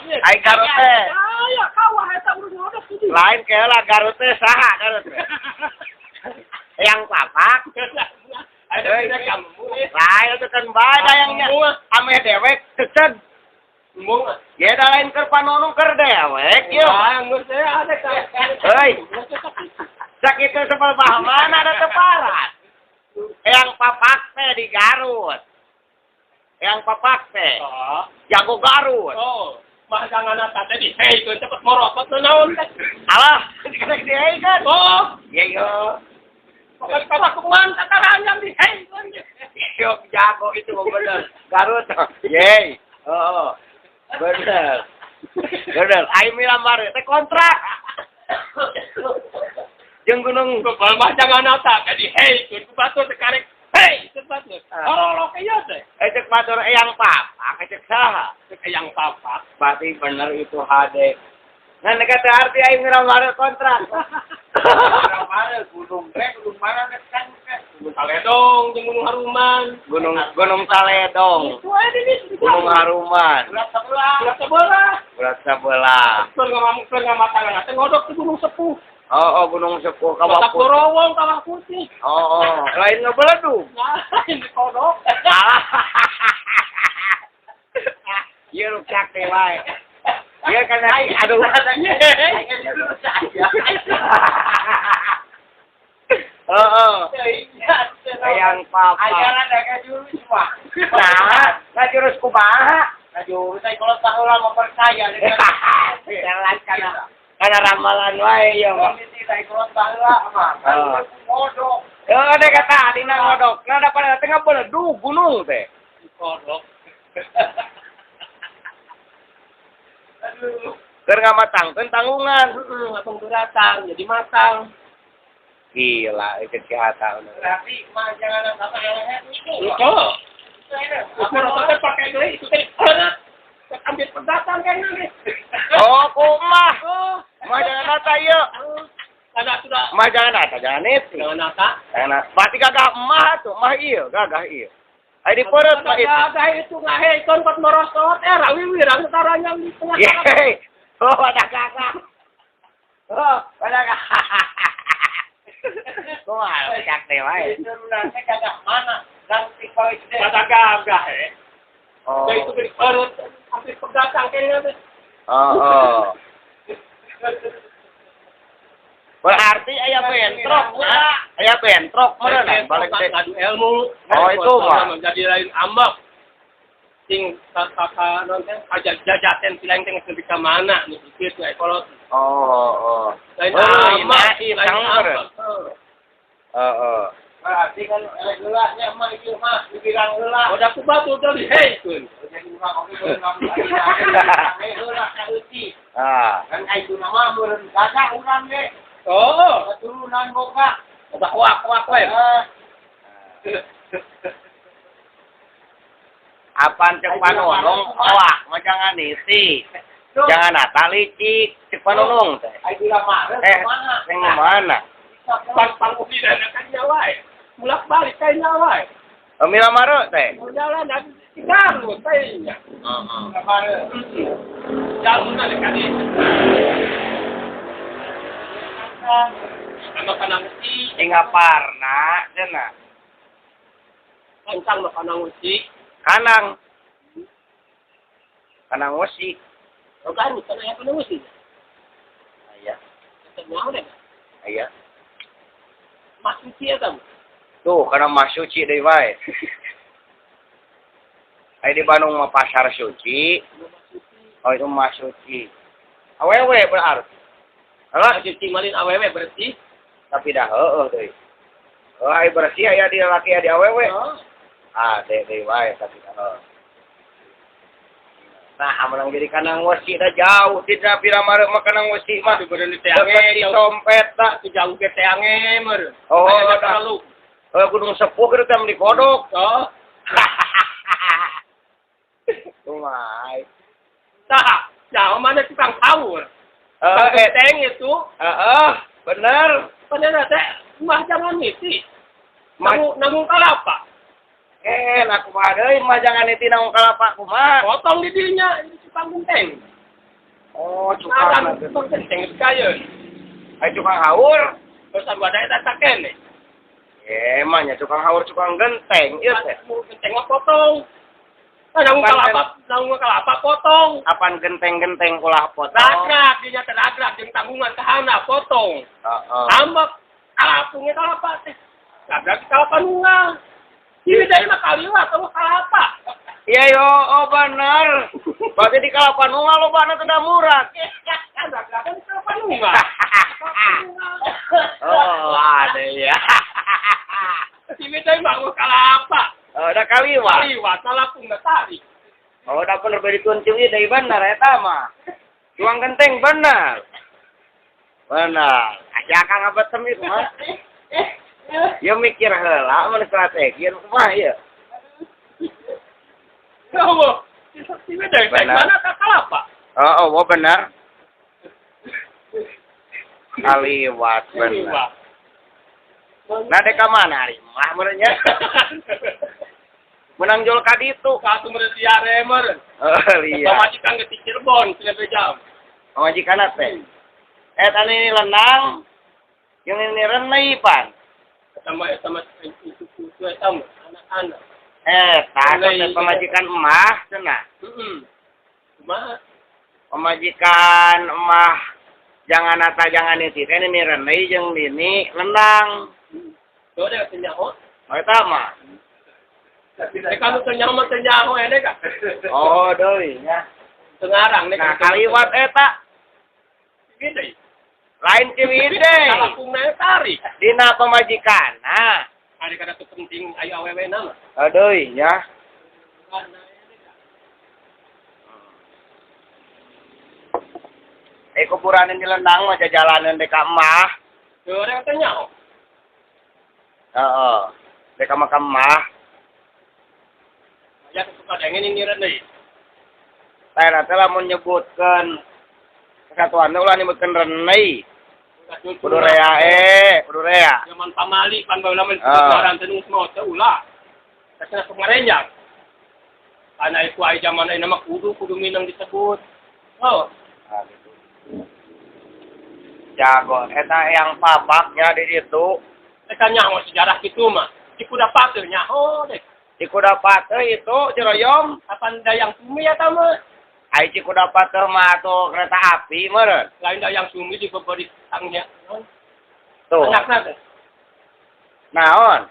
Ai Garut teh. Aya kawah eta urang ngodok di dieu. Lain keula Garut teh saha Garut teh? Eyang Papak. Ada tidak kamu. Lain itu kan bae dayangnya. Ameh dewek ceced. Embung. Ya da lain keur panonong keur dewek yeuh. Ah, geus teh ada ka. Heuy. Sakitu sebel mana ada teu parat. Eyang Papak teh di Garut. Eyang Papak teh Oh. jago Garut. Oh, mah jangan ata teh di hei teu cepet morotot naon teh. Alah, dikena gede kan. Oh, Iya yo. pokoknya kalakuan tataranyam di hei. Yo jago itu bener. Garut. Yeay. Oh. Bener. Bener. Aing milamar teh kontrak. Jeung gunung Bebal mah jangan ata teh di hei ku batur teh karek hei teu batur. Orolok ieu teh. Eh cek batur eyang Papak, cek saha? Cek eyang Papak. Berarti bener itu HD. Nah, nek teh arti aing milamar kontrak. Milamar gunung teh gunung mana teh kan teh? Gunung Saledong jeung Gunung Haruman. Gunung Gunung Saledong. Itu aja di Gunung Haruman. Berat sebelah. Berat sebelah. Berat sebelah. Keur ngamuk keur ngamatangan teh ngodok di Gunung Sepuh. Oh, oh Gunung Sepuh Kawah Kawah Putih. Gorowong Kawah Putih. Oh, oh, lain ngebeledug. Nah, ini kodok. Alah. Ieu rusak teh wae. Ieu kan aduh. Heeh. Eyang Papa. Ajaran daga jurus mah. Nah, nah jurus kumaha? Nah jurus ai kalau baheula mah percaya. Jalan kana kana ramalan wae ieu mah. Kondisi ai kolot baheula mah. Oh. Ngodok. Heuh deh kata dina ngodok. Nah da pada teh ngabeledug gunung teh. Kodok. Aduh. Keur ngamatangkeun tanggungan. Heeh, ngapung beratang jadi matang. Gila, itu kesehatan. Berarti mah jangan apa leher itu. Itu. Ukur teh pakai deui itu teh erat. Ambil pendatang kayaknya nih. Oh, kumah. Oh, Mah jangan nata ieu. ada sudah. Mah jangan nata, jangan itu. Jangan nata. Jangan. Berarti gagah emah tuh, mah ieu, gagah ieu. Ai di perut mah itu. Gagah itu ngahekeun kot morosot era wiwirang taranya di tengah. Yeay. Oh, ada gagah. Oh, ada gagah. Kumaha cak teh wae. Turunan teh gagah mana? Ganti poe teh. Ada gagah eh. Oh. Itu di perut ambil pendatang kayaknya teh. Oh, oh. Berarti aya bentrok, aya bentrok meureun balik teh. Ngadu ilmu. Oh, itu mah. Menjadi lain ambek. Sing kaka non teh aja jajaten silang teh geus nepi ka mana nu kitu ai kolot. Oh, oh. Lain Oh, ambek, lain lain ambek. ambek. Heeh. Berarti kan eleh heula nya mah ieu mah dibilang heula. Udah ku batu teh di heikeun. Jadi urang oge meureun ngambil heula ka euti. Ah. Kan ai itu nama meureun gagah urang ge. Oh, Keturunan boga. udah wak-wak we. Apaan cek panonong? Wah, mah jangan isi. Jangan ata licik, cek panonong teh. Ai gula mah Eh, mana? sing mana? Pang-pang ubidan kan nyawa. Mulak balik kayak nyawa. Mila mare teh. Mau jalan dari di Garut kayaknya. Heeh. Mare. Jalan ada kali. Sama kanang uci, Singaparna cenah. Kancang makanan uci. Kanang. Kanang wesi. Oh Garut kan aya kanang uci. Aya. Teu deh. Aya. Mas uci eta. Tuh, kana Mas Suci deui wae. Aya di Bandung mah Pasar Suci. Oh, itu Mas Suci. Awewe berarti. Alah, suci malin awewe bersih. Tapi dah heueuh deui. Oh, ai bersih aya di lalaki aya di awewe. Oh. Ah, deui deui wae tapi heueuh. Nah, menang jadi kanang wesi dah jauh tidak pira mare mah kanang wesi mah. Dibeureun di Deket teange, di sompet tah. Jauh jauh ke teange meureun. Oh, Aya dah. terlalu. Oh, Gunung Sepuh kitu teh di kodok. Oh, Kumaha. tah, jauh mana tukang sahur. Heeh, Tukang itu, heeh, bener. padahal teh mah jangan miti. Mah Nanggung kalapa. Nah kumaha deui mah jangan niti nanggung kalapa kumaha. Potong di dinya di tukang genteng. Oh, cukang. Ngaran tukang genteng geus kayeun. Ai cukang haur. Terus anu ada eta sakene. Emang nya cukang haur cukang genteng ieu teh. Genteng mah potong. Nanggung kalapa, nanggung kalapa potong. Apan genteng-genteng ulah potong. Ragrak dinya teh ragrak jeung tanggungan ka handap potong. Heeh. Tambah kalapungnya kalapa teh. Ragrak kalapa nunggal. Ieu deui mah kaliwat eueuh kalapa. Iya yo, oh bener. Berarti di kalapa nunggal lobana teh murah. Kan ragrakan kalapa nunggal. Oh, ada ya. Ieu deui mah eueuh kalapa. Oh, udah kaliwat. Kaliwat kalapung tarik. Oh, udah bener beri kunci deui bener eta mah. Tuang genteng bener. Bener. Aja kang abetem ieu mah. Ya mikir heula mun strategi kumaha ieu. Oh, ieu deui mana ka kalapa? Oh, oh bener. Kaliwat bener. Nah, dek ka mana ari mah meureun nya? Menang jol ka ditu. Satu meureun diare meureun. Oh, iya. Pamajikan ke Cirebon cenah jam. Pamajikan teh. Eta ini lenang, yang ini renai pan. Sama sama itu itu eta mah anak-anak. Tah pamajikan emah cenah. Heeh. Kumaha? Pamajikan emah jangan ata jangan itu teh ini renai jeung ini lenang. Tuh deh teu nyaho. Oh, eta mah. Rek anu teu nyaho mah teu nyaho ene ka. Oh, deui nya. Teu ngarang nek. Nah, kaliwat eta Ciwidey. Lain Ciwidey. Kalapungna tarik. Dina pamajikan. Nah, Ari kada teu penting ayo awewe na mah. oh, deui nya. Eh kuburan di Lendang mah jajalanan dek ka emah. Teu rek teu nyaho. Heeh. Dek ka makam emah. Ya suka dengen ini deui. Tah teh lamun nyebutkeun kesatuan teh ulah nyebutkeun renei. Kudu rea kudu rea. Zaman pamali pan baheula mah ngaran teh nu maot teh ulah. Cenah sok ngarenjang. Kana iku aya zaman ayeuna mah kudu minang disebut. Oh, Nah, gitu. Jago eta yang papaknya di ditu. Eta nyaho sejarah kitu mah. Di kuda pateuh nyaho deh. Di kuda pateuh itu Ciroyom. Apan Dayang Sumi eta mah? Ai Cikuda Pateuh mah atuh kereta api meureun. Lain Dayang Sumi dibeberi tangnya. Tuh. Anakna teh. Naon?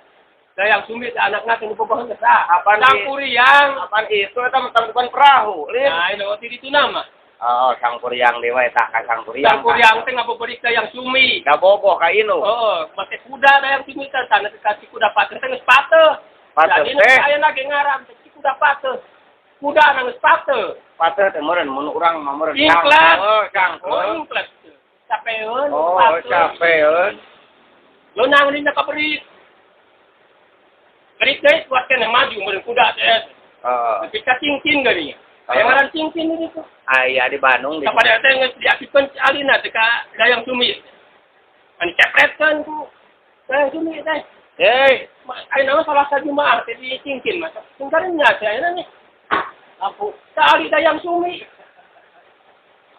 Dayang Sumi teh anakna teh nu bobogohan teh saha? Apan Sang Kuryang. Apan itu eta mah tangkuban perahu, lin. Nah, ini waktu itu nama. Oh, Sang Kuryang dewa eta ka Sang Kuryang. Sang Kuryang teh ngabobori Dayang Sumi. Da bogoh ka inu. Heeh, make kuda Dayang Sumi teh sana teh ka Cikuda Pateuh teh geus pateuh. Pateuh Jadi teh. aya lagi ngaran teh Cikuda Pateuh. Kuda na geus pateuh. Pateuh teh meureun mun urang mah meureun. Ingklet. Oh, cangkeul. Oh, ingklet. Capeun. Oh, capeun. Lo nang dina kaberi. Beri teh buat keneh maju meureun kuda teh. Heeh. Tapi ka cincin geuning. Aya ngaran cincin ini tuh. Aya di Bandung di. Kepada teh geus diaktifkeun si Alina teh ka Dayang Sumi. Anu cepretkeun ku Dayang Sumi teh. Hei, Ayeuna mah salah satu mah teh di cincin mah. Singkarnya teh ayeuna nih. Lampu ka Ali Dayang Sumi.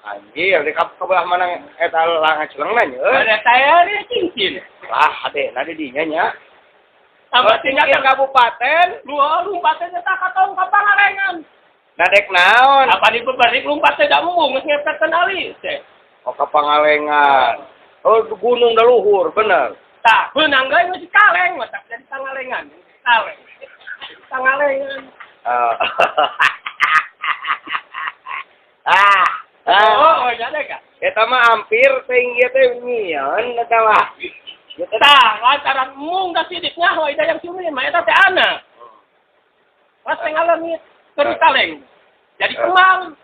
Anjir, di kabelah mana eta lang celengna nya euy. Ada teh di cincin. Lah, adena di dinya nya. Tambah tinggal tinggal kabupaten, lu lompat teh tah ka tong ka Pangalengan. Nah dek naon? Apa di beberik lompat teh da embung geus ngepetkeun ali teh. Oh, ka Pangalengan. Oh, gunung da luhur, bener. Tah, beunang geus geus kaleng mah tak jadi Pangalengan. Kaleng. Pangalengan. Ah. Oh, oh, jadi ka. Eta mah hampir teuing ieu teh nyieun eta mah. Tah, lantaran embung da sidik nyaho Dayang Sumi mah eta teh anak. Pas teh ngaleungit keur kaleng. Jadi kembang.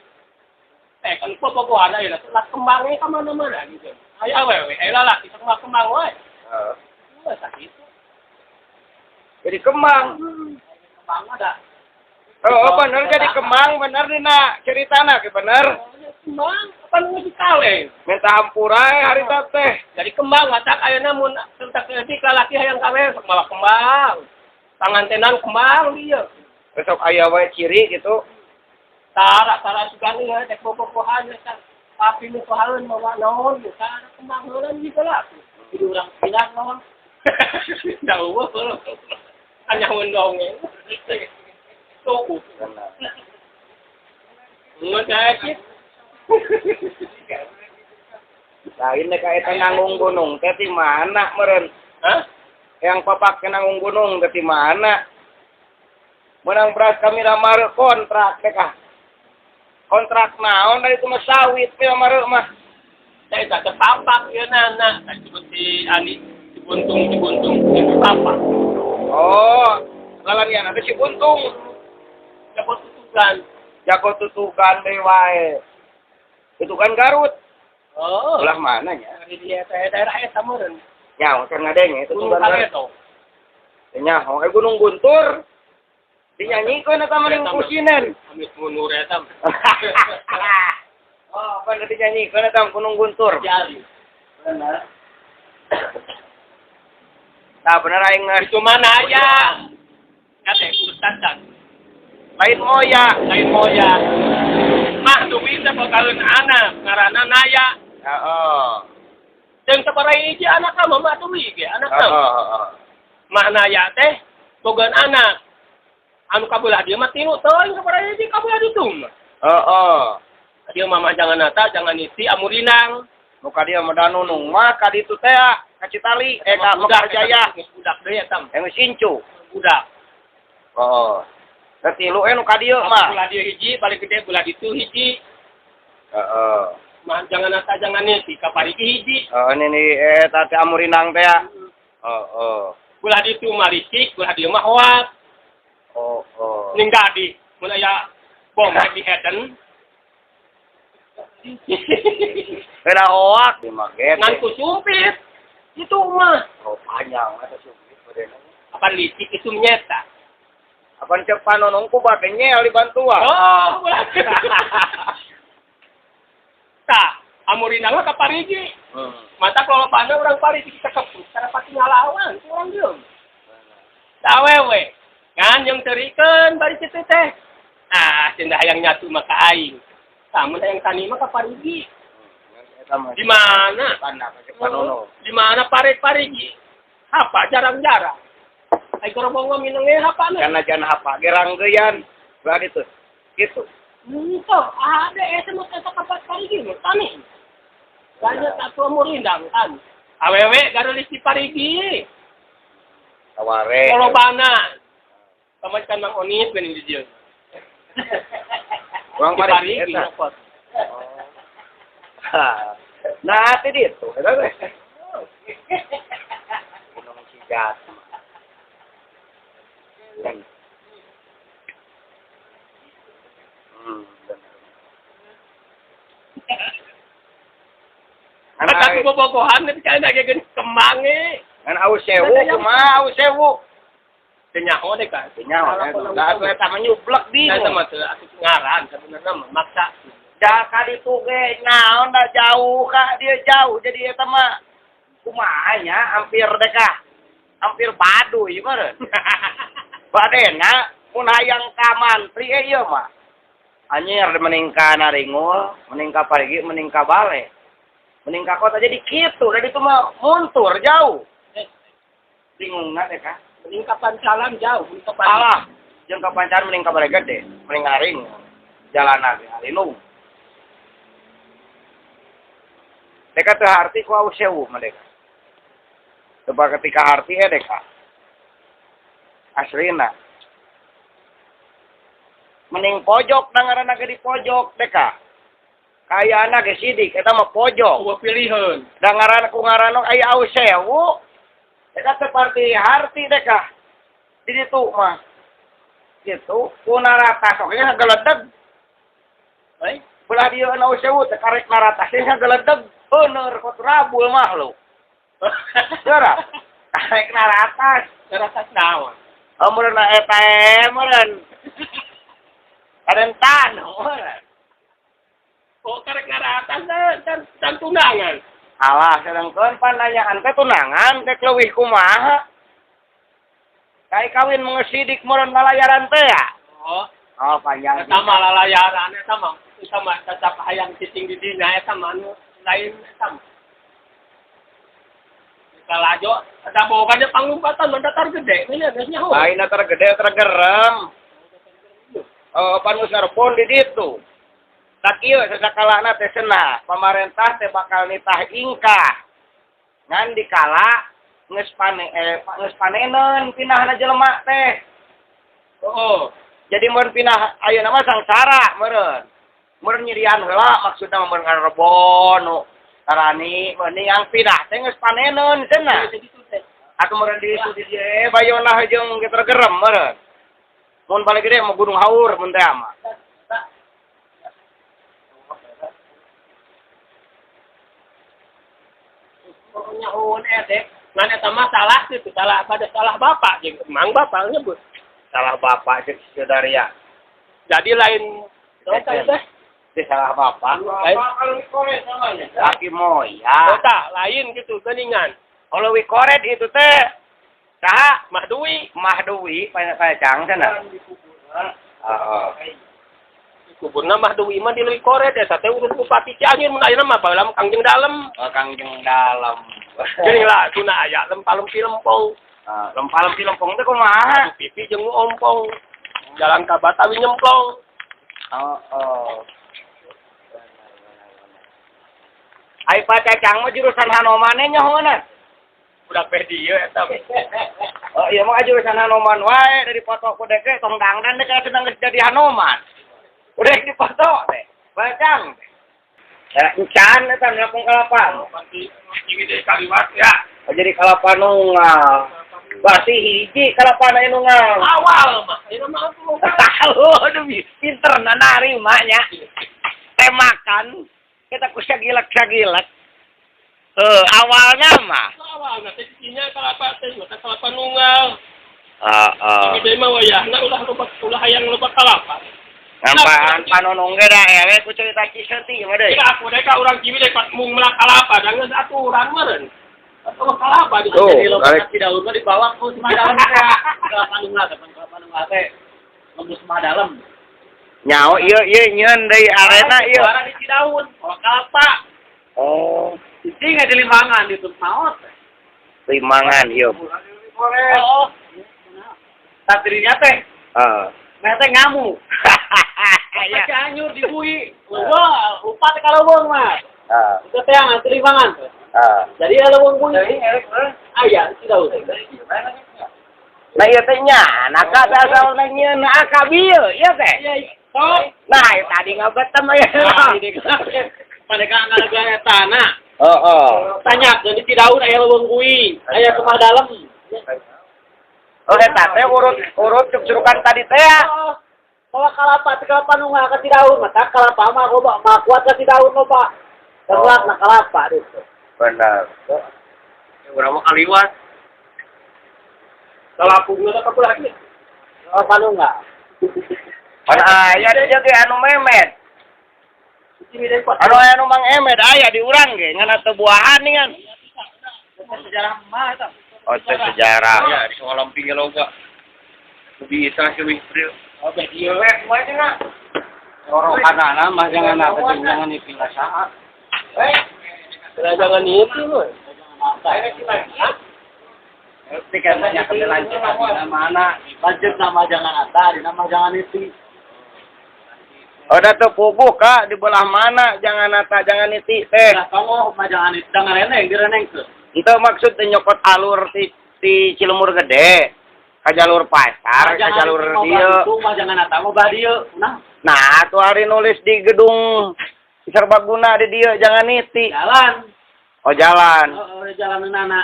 Kan bobogohan ayeuna teh lah kembangnya ka mana-mana gitu. Aya awewe, aya lalaki sok mah kembang wae. Heeh. Wah, sakitu. Jadi kembang. Kembang ada. Oh, bener jadi kembang, bener dina ceritana ke bener. Kembang, apa nu di kaleng? Minta hampura harita teh. Jadi kembang matak ayeuna mun sentak leutik lalaki hayang kawe sok malah kembang. Pangantenan kembang dieu. Besok aya wae ciri gitu. Tara tara sugan ieu teh bobogohan eta. Papi nu pahaeun mawa naon ka kembang heula di lah. Jadi urang pindah naon. Da eueuh heula. Anyaun dongeng. Tuh. Nggak. Lain deh kayak nanggung gunung teh di mana meureun? Hah? Yang papak nanggung gunung teh di mana? Menang beras kami ramar kontrak deh kah? Kontrak naon dari itu mah sawit mah mah. Saya tak terpapak ya nana. Saya sebut si Ali si Buntung si papak. Oh, lalanian ada si Buntung. Jago tutukan. Jago tutukan deui wae. Tutukan Garut. Oh. Belah mana nya? Di dia daerah eta meureun. Nya, keur ngadenge tutukan Garut. Nya, Gunung Guntur. Dinyanyikan eta mah ning kusinen. Amit mundur eta. Oh, apa dinyanyikan eta Gunung Guntur? Jali. Bener. Tah bener aing geus. Itu mana aya? Kate ustaz. Lain moya, lain moya. Mah duwi teh bogaeun anak ngaranna Naya. Heeh. Jeung sabaraha hiji anak mah mah duwi ge anak mah. Heeh. Mah Naya teh bogaeun anak. Anu kabelah dia mah tilu teuing sabaraha hiji kabelah ditu mah. Heeh. Dia mah jangan nata, jangan isi amurinang. Nu ka dieu mah danunung mah ka ditu teh ka Citali, ka Mekar Jaya. Geus budak deui eta mah. Geus incu. Budak. Heeh. Da tilu nu ka dieu mah. Belah dieu hiji, balik gede belah ditu hiji. Heeh. Mah jangan nata, jangan isi ka parigi hiji. Heeh, ini eta teh amurinang teh. Heeh. Belah ditu mah licik, belah dieu mah hoak. Oh, oh. Ning dadi mun aya bom di Eden. Beda hoak di maget. Ngan ku sumpit. Itu mah. Oh, panjang eta sumpit badena. Apa licik itu nyeta. Apa cek panonong ku bade nyel dibantuan. Oh, ulah. Tah, amurinang mah ka Parigi. Mata kolobana urang Parigi kita keput cara pati ngalawan urang dieu. Tah awewe. Ngan jeung terikeun bari kitu teh. Ah, cenah hayang nyatu mah ka aing. Tah mun hayang tani mah ka Parigi. Di mana? Di mana pare-parigi? Hapa jarang-jarang. Ai gorobong mah mineng hapa na. Karena jangan hapa geranggeyan. Belah ditu. Gitu. Henteu, ada eta mah eta ka Parigi mah tani. Banyak atuh murindang kan. Awewe garulis di Parigi. Taware. Kolobana. Pamajikan Mang Onit geuning di dieu. Urang Parigi eta. Nah, ti ditu eta teh. Gunung Cigat. Anak aku bobogohan tapi kalian lagi geuning kembang e. Ngan aus sewu kumaha aus sewu? Teu nyaho deh kan. Teu nyaho. Da atuh eta mah nyublek bingung. Eta mah teu atuh ngaran sabenerna mah maksa. Da ka ditu ge naon da jauh ka dia jauh jadi eta mah kumaha nya hampir deh kah. Hampir baduy meureun. Badena mun hayang ka mantri ieu mah. Anjir mending ka Naringul, mending ka Parigi, mending ka Bale. Mending ka kota jadi kitu, da ditu mah muntur jauh. Bingungna deh kah. Mending ka Pancalan jauh, mending ka Parigi. Alah, jeung ka Pancalan mending ka Bale Gede, mending ngaring. Jalanan halinung. Deka teu harti ku aus sewu mah deka. Coba ketika harti deka. Aslina. Mending pojok da ngaranna ge di pojok deka. Kaayana ge sidik eta mah pojok. Eueuh piliheun. Da ngaranna ku ngaranna aya aus sewu. Deka teu parti harti deka. Di ditu mah. Gitu, ku naratas oge ngageledeg. Heuy, belah dieu aus sewu teh karek naratas ngageledeg. Bener kotrabul makhluk. Geura. Karek naratas, naratas naon? Oh, meureun eta meureun. Karentan meureun. Oh, karek naratas dan tunangan. Alah, sedangkeun pananyaan teh tunangan teh leuwih kumaha? Kai kawin mengesidik meureun lalayaran teh ya? Oh. Oh, panjang. Eta mah lalayaran eta mah Sama tetap hayang cicing di dinya eta mah anu lain eta mah. Kalajo ada boganya panglumpatan mah datar gede nya geus nyaho. Lain datar gede datar gerem. Oh, pan geus ngarepon di ditu. Tak ieu sasakalana teh cenah, pamarentah teh bakal nitah ingkah. Ngan dikala geus geus paneneun pindahna jelema teh. Oh. Jadi mun pindah ayeuna mah sangsara meureun. Meureun nyirian heula maksudna meureun ngarebon nu tarani meureun yang pindah teh geus paneneun cenah. Atuh meureun di ditu di dieu bayona jeung geter gerem meureun. Mun balik gede mah Gunung Haur mun teh mah. Nyahoeun teh ngan eta mah salah kitu, salah pada salah bapak jeung mang bapak nyebut. Salah bapak jeung si Daria. Jadi lain teh teh salah bapak. Lain laki moya. Oh tah, lain gitu geuningan. Kalau wikoret itu teh saha? Mahduwi. Mahduwi payacang cenah. Heeh. Kuburna Mahduwi mah di leuwih koret eta teh urut Bupati Cianjur mun ayeuna mah baheula Kangjeng Dalem. Oh, Kangjeng Dalem. Geuning lah tuna aya lempalem lempong. Lempalem lempong teh kumaha? Pipi jeung ompong. Jalan ka Batawi nyemplong. Oh, oh. Ai Pacacang mah jurusan Hanoman nyahoeuna. Budak teh dieu eta. Oh iya mah jurusan Hanoman wae dari foto ku deke tong dangdan dek cenah geus jadi Hanoman. Udah dipoto teh. Pacacang. Ya encan eta ngelapung kalapa. Pasti ciwidey kaliwat ya. Oh, jadi kalapa nunggal. Berarti hiji kalapa na nunggal. Awal mah ieu mah atuh. Aduh pinter nari mah nya. Temakan kita ku sagilak-sagilak. Awalnya mah. Awalna teh nya kalapa teh mah kalapa nunggal. Heeh. Ciwidey mah wayahna ulah loba ulah hayang loba kalapa. Ngampaan panonong ge da ewe ku cerita Ciseuti mah deui. Ya aku deh ka urang Ciwidey pas mung melak kalapa da geus aturan meureun. Atuh kalapa di oh, jadi loba Cidaun mah dibawa ku Semah Dalem teh. Kalapa nunggal teh kalapa nunggal teh lembus Semah Dalem. Nyaho ieu ieu nyeun deui arena ieu. Suara di Cidaun, bawa kalapa. Oh, cicing di Limangan di maot. Limangan ieu. Oh. Tatrinya teh. Heeh. Meh teh ngamuk. Ya. Cianjur dibui. Wah, lupa teh kaleuweung mah. Heeh. Itu teh yang antri Limangan. Heeh. Jadi leuweung bui. Aya Cidaun. Nah ieu teh nya, naka teh asalna nyieun aka bieu, ieu teh. Iya, sok. Nah, tadi ngabetem aya. Padeka ngalaga eta na. Heeh. Tanyakeun di Cidaun aya leuweung bui, aya Semah Dalem. Oh, eta teh urut cukcurukan tadi teh ya. Bawa kalapa teh kalapa nunggal ka Cidaun, mata kalapa mah loba, mah kuat ka Cidaun loba. Terlak na kalapa ditu. Benar. Urang mah kaliwat. Kalapungna teh kapulah ieu. Kalapa nunggal. Pan aya deui ge anu memet. Anu aya nu Mang Emed aya di urang ge ngan teu buahan ningan. Sejarah mah eta. Oh, teh sejarah. Ya, di Solamping ge loba. Bisa sih wih. Oh, beh ieu we kumaha cenah? Rorokanana mah jangan apa jangan dipindah saha. Eh, jangan itu we. Pikirannya ke lanjut mana? Lanjut nama jangan ata, di nama jangan itu. Oh, da teu puguh ka di belah mana jangan ata jangan iti teh. Nah, kamu mah jangan itu, jangan reneng, direneng tuh. Itu maksud teh nyokot alur ti Cilemur Gede ka jalur pasar, ka jalur dieu. Itu mah jangan ata mau bah dieu. Nah, nah tuh hari nulis di gedung Serbaguna di dieu jangan iti. Jalan. Oh, jalan. Oh, jalan nana.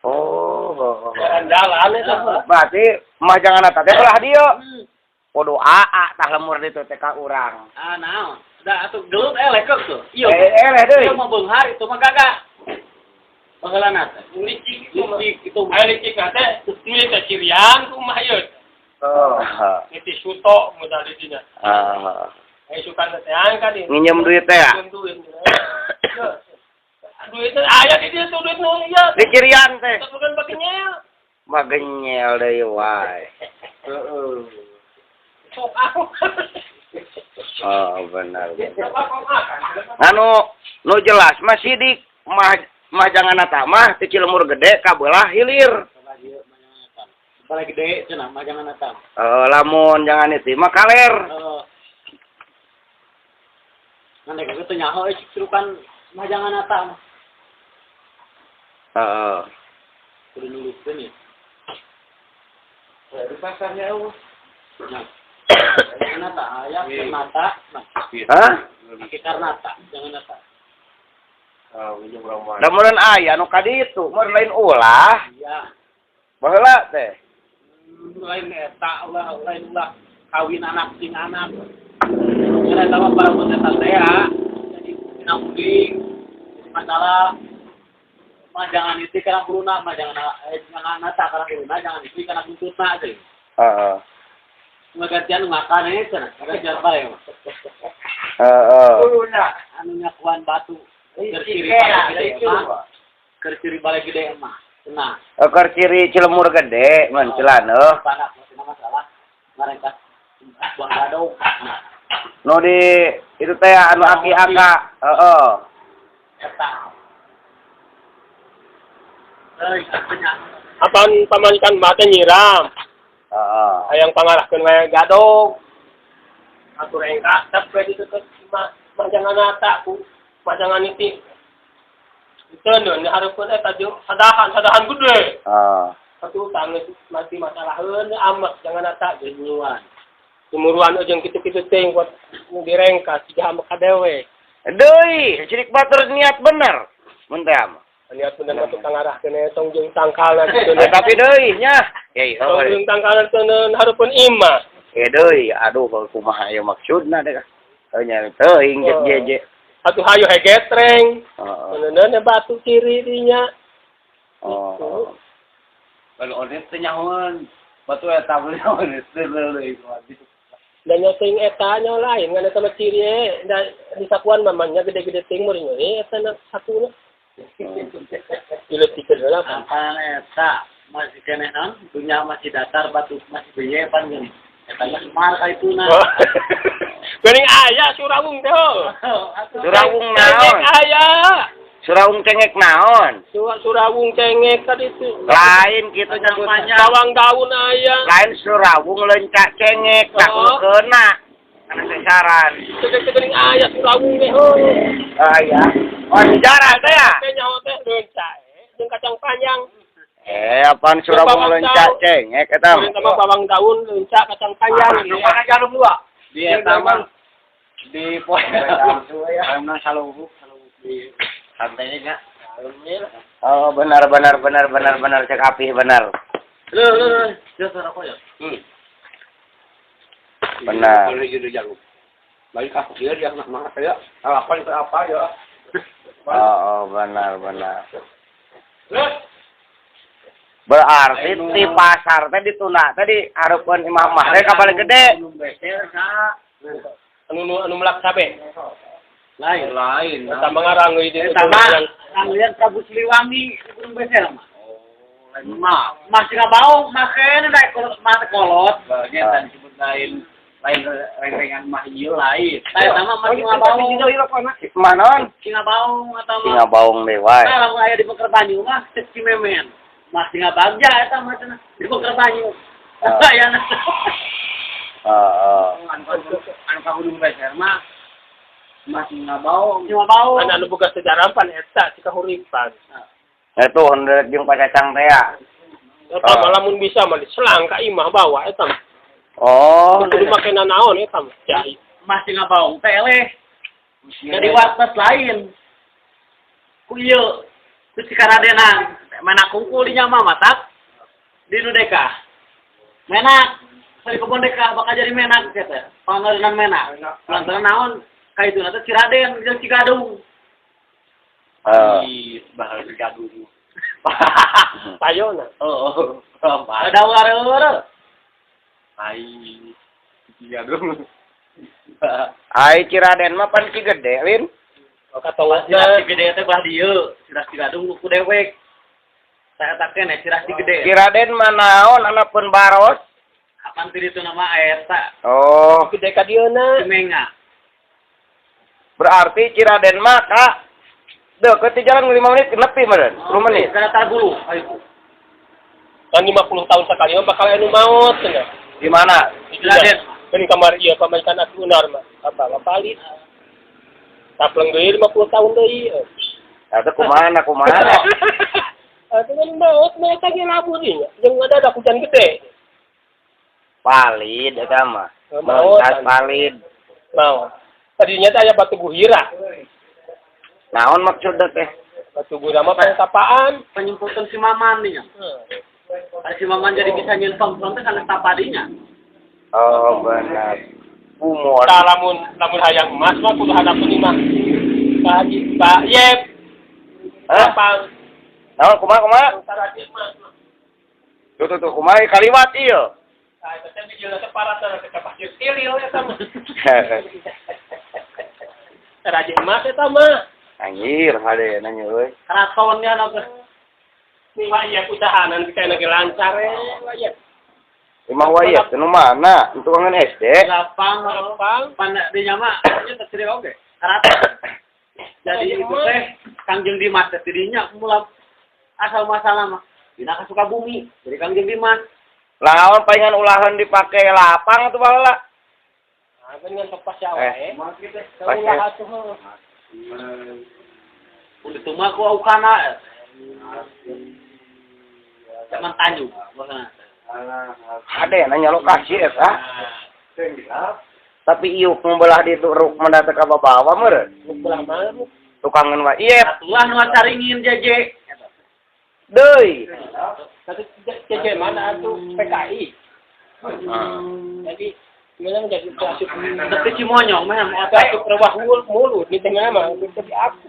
Oh, jalan eta. Berarti mah jangan ata teh belah dieu. Podo aa tah lemur ditu teh ka urang. Ah, naon. Da atuh gelut eleh keuk tuh. Ieu. Eleh deui. Ieu mah beunghar itu mah gagah. Baheulana teh. Licik licik itu. Aya licik teh milik teh cirian kumaha ieu. Oh. Niti suto modal di dinya. Heeh. Aya sukan teh angka di. Nginjem duit teh ya? Duit. Duit aya di dieu tuh duit nu ieu. Di cirian teh. Bukan bagenyel. Bagenyel deui wae. Heeh. Sok aku. Oh, benar. Anu nu jelas mah sidik mah mah jangan eta mah ti Cilemur Gede ka beulah hilir. Balai Gede cenah mah jangan atam. Lamun jangan itu mah kaler. Heeh. Ngan dek teu nyaho euy cik mah jangan atam. Heeh. Kudu nuliskeun ya. Di pasarnya eueuh. Nah. Jangan ata aya Karnata. Nah, Hah? Ki Karnata, jangan ata. Ah, ujung urang mah. Da meureun aya nu ka ditu, meureun lain ulah. Iya. Baheula teh. Lain eta ulah lain ulah kawin anak sing anak. Kira eta mah barang eta teh ya. Jadi pinamuding. Jadi masalah mah jangan itu karena buruna, mah jangan jangan nata karena buruna, jangan itu karena buntutna teh. Heeh. Ngagantian makan eh cenah, ngagantian bae mah. Heeh. Kuluna. Anu nyakuan batu. Keur ciri Iya, bale gede itu. mah. Keur ciri bale gede mah. Cenah. Keur ciri Cilemur Gede mun celaneuh. Panak cenah masalah. Mereka buang gadog. Nah, Nu di itu teh anu aki-aka. Heeh. eta. Euy, artinya Apaan pamajikan mah teh nyiram. Heeh. Hayang pangarahkeun we gadog. Atur engka tep we ditu teh mah mah jangan ata ku mah jangan iti. Itu nu dihareupeun eta jeung sadahan sadahan gede. Heeh. Satu tangis mati masalaheun amat jangan ata geus muruan. Muruan jeung kitu-kitu teh buat nu direngkas siga ambek ka dewe. Deui, sirik batur niat bener. Mun teh mah. Niat bener mah tukang ngarahkeun we tong jeung tangkalna kitu. Eh, tapi deui nya. Ye, Tong jeung tangkalna teu hareupeun imah. Eh deui, aduh kumaha ieu maksudna deh. Heuh nya teuing jeung jeje. Atuh hayu hegetreng. Heeh. Bener batu ciri dinya. Oh. Kalau onet teh nyahoan batu eta mah nyahoan teh leuleui. Dan nya teuing eta nya lain ngan eta mah ciri e da di sakuan mamanya gede-gede teuing meureun we eta na sakuna. Dileutikeun heula kan. Apaan eta masih keneh naon dunya masih datar batu masih beye pan geuning. Eta mah semar ka ituna. Geuning aya surawung teh ho. Surawung naon? Cengek aya. Surawung cengek naon? Surawung cengek tadi itu. Lain kitu nyebutna. Bawang daun aya. Lain surawung lencak cengek, tak Oh. kena. Kana sasaran. Teu geuning aya surawung teh ho. Ah ya. Oh, sejarah teh ya. Teh nyaho teh lencak jeung kacang panjang. Eh, apaan surawung Bawang lencak daun. cengek eta mah? Sama bawang daun lencak kacang panjang. Di mana jarum dua? Di eta mah di poe. Karena saluhuk saluhuk di santainya nya. Oh, benar benar benar benar benar cek api benar. Leuh leuh leuh, geus rokok ya. Benar. Boleh jadi jarum. Balik ah, dia dia nak makan ya. Apa itu apa ya? Oh, benar benar. Berarti di pasar teh ditunda teh di hareupeun imah mah teh ka balik gede. Anu anu melak cabe. Lain. Lain. Eta mah ngarang deui Eta mah kalian Prabu Siliwangi di Gunung Beser mah. Oh, lain mah. Masih ngabaung makanya daek kolot mah teh kolot. Bagian tadi disebut lain lain rengan mah ieu lain. Tah eta mah masih ngabaung. Mah naon? Singa baung eta mah. Singa baung deui wae. Nah, lamun aya di Peker Banyu mah cek Cimemen. Mah singa bagja eta mah cenah di Peker Banyu. Ah. Ayana. Heeh. Anu ka Gunung Beser mah masih ngabaung. Singa baung. Anu anu boga sejarah pan eta cikahuripan. Itu hendeuk jeung pacacang teh ya. Eta mah lamun bisa mah diselang ka imah bawa eta mah. Oh. Kudu make nanaon eta mah. Jai. Mah singa baung teh eleh. Jadi wates lain. Ku ieu ku Cikaradenan. Menak kungkul di nya mah matak di nu deka. Menak Sari kebon deka bakal jadi menak teh. Pangarenan menak. Lantaran naon ka itu teh Ciraden jeung Cigadung. Heeh. Bahal Cigadung. Payona. Oh, Ada wareur. Ai Cigadung. Ai Ciraden mah pan Ci Gede, Lin. Oh, katongos Siras Cigede teh belah dieu, Siras Cigadung ku dewek. Saya tak kene Siras Cigede. Ciraden mah naon anapun baros? Pan ti ditu nama eta. Oh, Gede ka dieuna. Cimenga. Berarti Ciraden mah ka deket di jalan 5 menit nepi meureun, 10 menit. Kana bulu. Ayo. Kan 50 tahun sekali mah bakal anu maot cenah. Di mana? Di Ciraden. Ini kamar ieu pamajikan aku unar mah. Apa bapalit. Tapleng deui 50 tahun deui. Eta kumaha kumaha? Atuh kan maot mah eta ge labur ieu. Jeung ada hujan gede. Valid eta mah. Maot. Mentas valid. Maot. Tadinya teh aya batu guhira. Naon maksudna teh? Batu guhira mah pangtapaan. Penyemputan si Maman nih. Ada si Maman jadi bisa nyeun tong teh kana tapadinya. Oh, benar. Umur. Tah lamun lamun hayang emas mah kudu hadapun imah. Pak Haji, Pak Yep. Hah? Lapang. Naon kumaha kumaha? Taraji emas. Tuh tuh tuh kumaha kaliwat ieu. Nah, eta teh bijilna teh parah teh ka pasir tilil eta mah. Taraji emas eta mah. Anjir, hade nanya euy. Keratonnya na teh. Nih Pak Yep usahanan kita lagi lancar Pak Yep. Imah wayah teh nu mana? Tuangan SD. Lapang, Lapang. pan dinya mah nya teh serieu oge. Keraton. Jadi itu teh Kangjeng Dimas teh tidinya mula asal masalah mah. Dina ka Sukabumi, jadi Kangjeng Dimas. Lawan palingan ulahan dipake lapang tuh baheula. Nah, kan ngan pas ya wae. Pas Ulah atuh heuh. Udah itu mah ku aukana. Zaman Tanjung, maksudna. Hade nanya lokasi eta. Tapi iuk membelah di ruk mendatang ka bawa meureun. Belah mana lu? Tukangan wa ieu Atulah nu caringin jeje. Deui. Tapi CC mana atuh PKI. Jadi memang jadi asup Tapi Cimonyong mah mau asup rewah mulut di tengah mah jadi aku.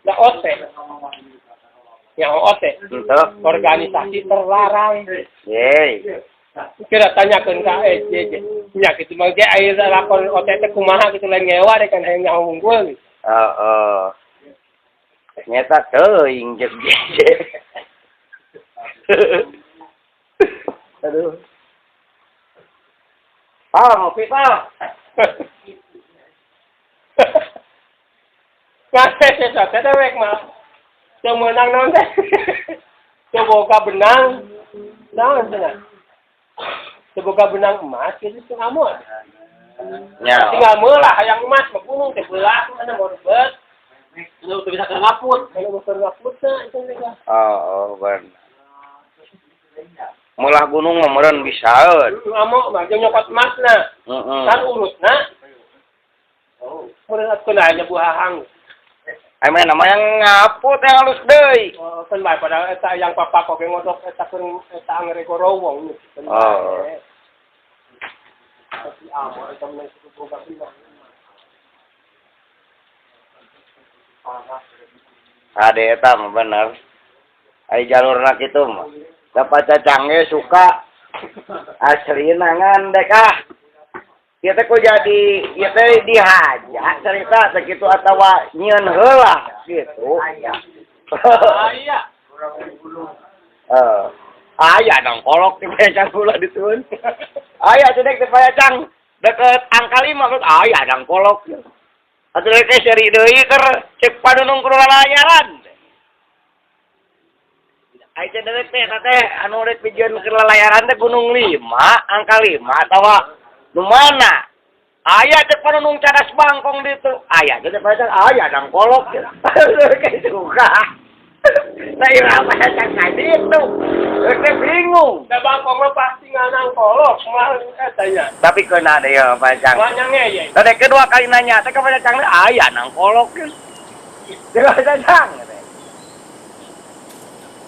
Nah OT. Yang OT Henteu. Organisasi terlarang. Yeay. Kira tanyakeun ka JJ. Nya kitu mah ge aya lakon OT teh kumaha kitu lain ngewa deh kan hayang nyaho unggul. Heeh. Nyata teuing jeung jeje. Aduh. Pal, ngopi pal. Ngasih sesuatu teh wek mah. Teu meunang naon teh. Teu boga benang. Naon cenah? Teu boga benang emas kitu teu ngamon. Nya. Tinggal meulah hayang emas mah gunung teh belah mana mau ribet. Nu teu bisa keur ngaput. Kalau mau ngaput na itu teh. Oh, bener. Mulah gunung mah meureun bisaeun. Ngamuk mah jeung nyokot emasna. Heeh. Kan urutna. Meureun atuh nya buahang. Ai mah namanya ngaput yang halus deui. Oh, kan bae padahal eta yang papa kok ngodok eta keur eta angere gorowong. Oh. Tapi amo eta mah kudu boga benang. Ade eta mah bener. Ai jalurna kitu mah. Dapat cacangge suka aslina ngan dek ah. Ieu teh ku jadi ieu teh dihaja cerita teh kitu atawa nyieun heula gitu. Aya. Heeh. Aya dong kolok di payacang pula dituun. Aya teh dek di payacang deket angka 5 kan aya dang kolok. Atuh dek teh seri deui keur cek panunung keur lalayaran. Ai teh dek teh eta teh anu rek pijeun keur lalayaran teh Gunung 5, angka 5 atawa nu mana? Aya cek panunung cadas bangkong ditu. Aya teh payacang aya dang kolok. Kayak suka. Nah, ira payacang ka ditu. Teh bingung. Da bangkong mah pasti nganang kolok mah eta nya. Tapi kena deh ya payacang. Mah nya ngeye. Tadi kedua kali nanya, teh ka payacang teh aya nang kolok. Cek payacang.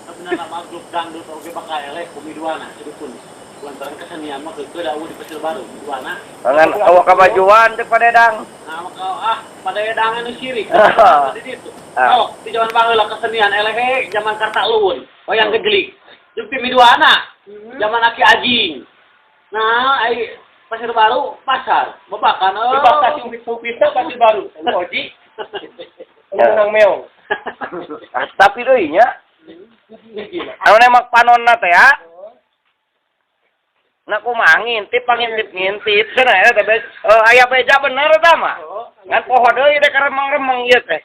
Sebenarnya mah grup dangdut oge bakal eleh kumiduana dukun. Lantaran kesenian mah keukeuh da eueuh di Pasir Baru duana. Ngan awak kemajuan cek padedang. Nah, maka ah padedang anu sirik. Di ditu. Ah. Oh, di zaman baheula kesenian eleh zaman Karta Luwun, wayang gegelik. Jeung pimiduana. Zaman Aki Ajing. Nah, ai Pasir Baru pasar, babakan Di pasar si Upit Pasir Baru. Oji. Anu menang meong. Tapi deui nya. Anu nemak panonna teh ya. Nah kumaha ngintip pangintip ngintip cenah eta teh aya beja bener eta mah. Ngan poho deui dek remeng-remeng ieu teh.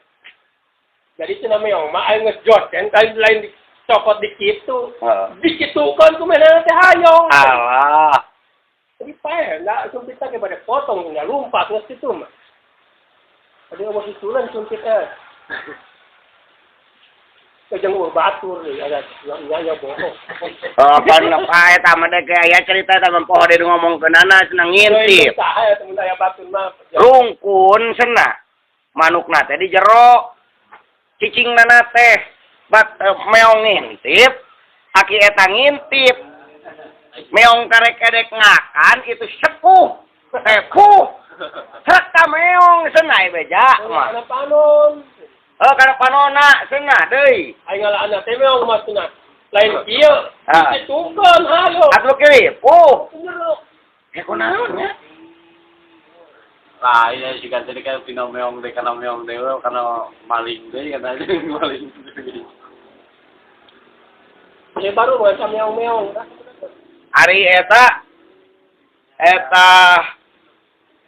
Jadi cenah meong mah aing geus jos kan lain dicopot di kitu. Heeh. Dikitukeun ku manehna teh hayong. Alah. Jadi paeh da sumpit teh bade potong nya lumpat geus kitu mah. Tadi eueuh isulan sumpit teh. Kejeng uang batur nih, ada nya bohong. Oh, kan eta mah dek aya cerita eta mah poho deui ngomongkeunana cenah ngintip. Saha eta mun aya batur mah. Rungkun cenah. Manukna teh di jero. Cicingnana teh bat meong ngintip, aki eta ngintip. Meong karek edek ngakan itu sepuh. Sepuh. Trek ka meong cenah beja mah. Kana panon. Oh, kana panona cenah deui. Aing ngalaana teh meong mah cenah. Lain kieu, ditukeun hayo. Atuh kieu, puh. Jero. Eh kunaon nya? Lah, iya sih kan tadi kan pina meong deh kana meong dewe kana maling deui kana maling deui. Ya baru macam meong-meong. Ari eta eta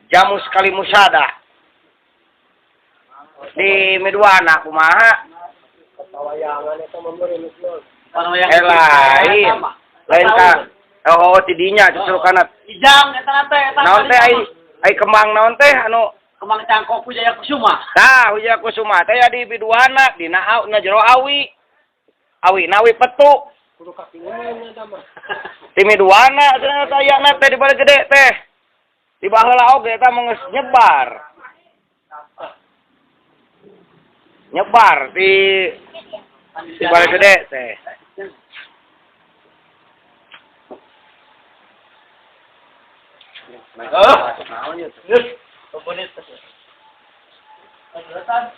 jamu sekali musada. Di Miduana kumaha? Kawayangan eta mah meureun geus. Eh lain. Lain ka. Oh, tidinya cuculukanna. Ijang eta teh eta. Naon teh ai kembang naon teh anu kembang cangkok Wijaya Kusuma. Tah, Wijaya Kusuma teh ya di Biduana dina na jero awi. Awi nawi petu. Kudu kaki unin eta mah. Ti Miduana cenah ayana teh di bale gede teh. Di baheula oge eta mah geus nyebar. Nyebar di bale gede teh.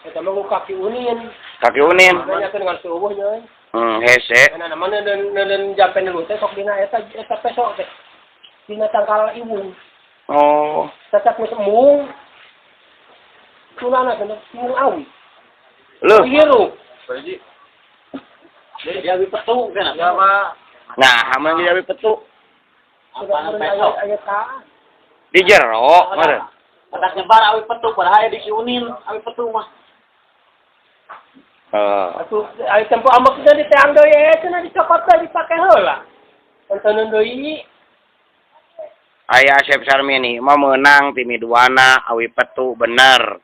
Eta mah kaki unin. Kaki unin. Banyak dengan seueuh nya euy. Hese. Nah, namanya dan jampe nu teh sok dina eta eta pesok teh. Dina tangkal iwung. Oh. Tetep geus embung. Sunana cenah embung awi. Leuh. Hirup. Jadi awi petu kan. Ya, Pak. Nah, amun jadi awi petu. Apaan pesok? Aya ka. Di jero, meureun. Petak nyebar awi petu padahal aya di Kiunin awi petu mah. Heeh. Atuh aya tempo amek teh di teang deui cenah dicokot teh dipake heula. Tontonan deui. Aya Asep Sarmini mah meunang ti Miduana awi petu bener.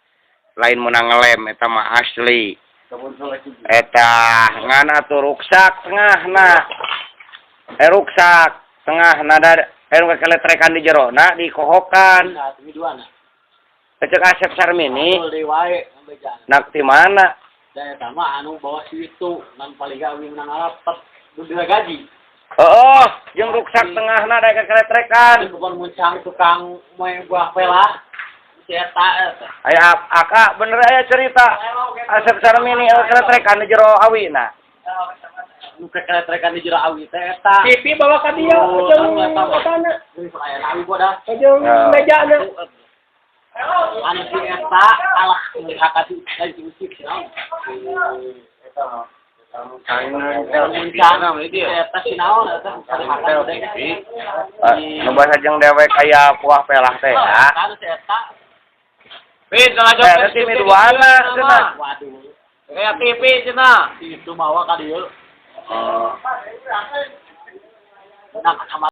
Lain meunang ngelem eta mah asli. Eta ngan atuh ruksak tengahna. Ruksak tengahna da nu keletrekan di jerona dikohokan. Nah, ti Miduana. Cek Asep Sarmini. Betul deui wae bejana. Nak ti mana? Da eta mah anu bawa si itu nan paling awi menang alapet nu gaji. Heeh, jeung ruksak tengahna da keletrekan. Di kebon muncang tukang moe buah pelah. Si eta eta. Aya aka bener aya cerita Asep Sarmini keletrekan di jero awina. Nu keletrekan di jero awi teh eta. TV bawa ka dieu jeung etana. Aya awi bodah. Jeung mejana. Anu si eta alah hakati lain si usik naon. Eta mah. Muncang eta si naon eta. Nu basa jeung dewek aya buah pelah teh ya. Kan si eta. Pin salah Eta ti Miduana cenah. Waduh. Kayak TV cenah. Si itu mawa ka dieu. Oh. Nah, sama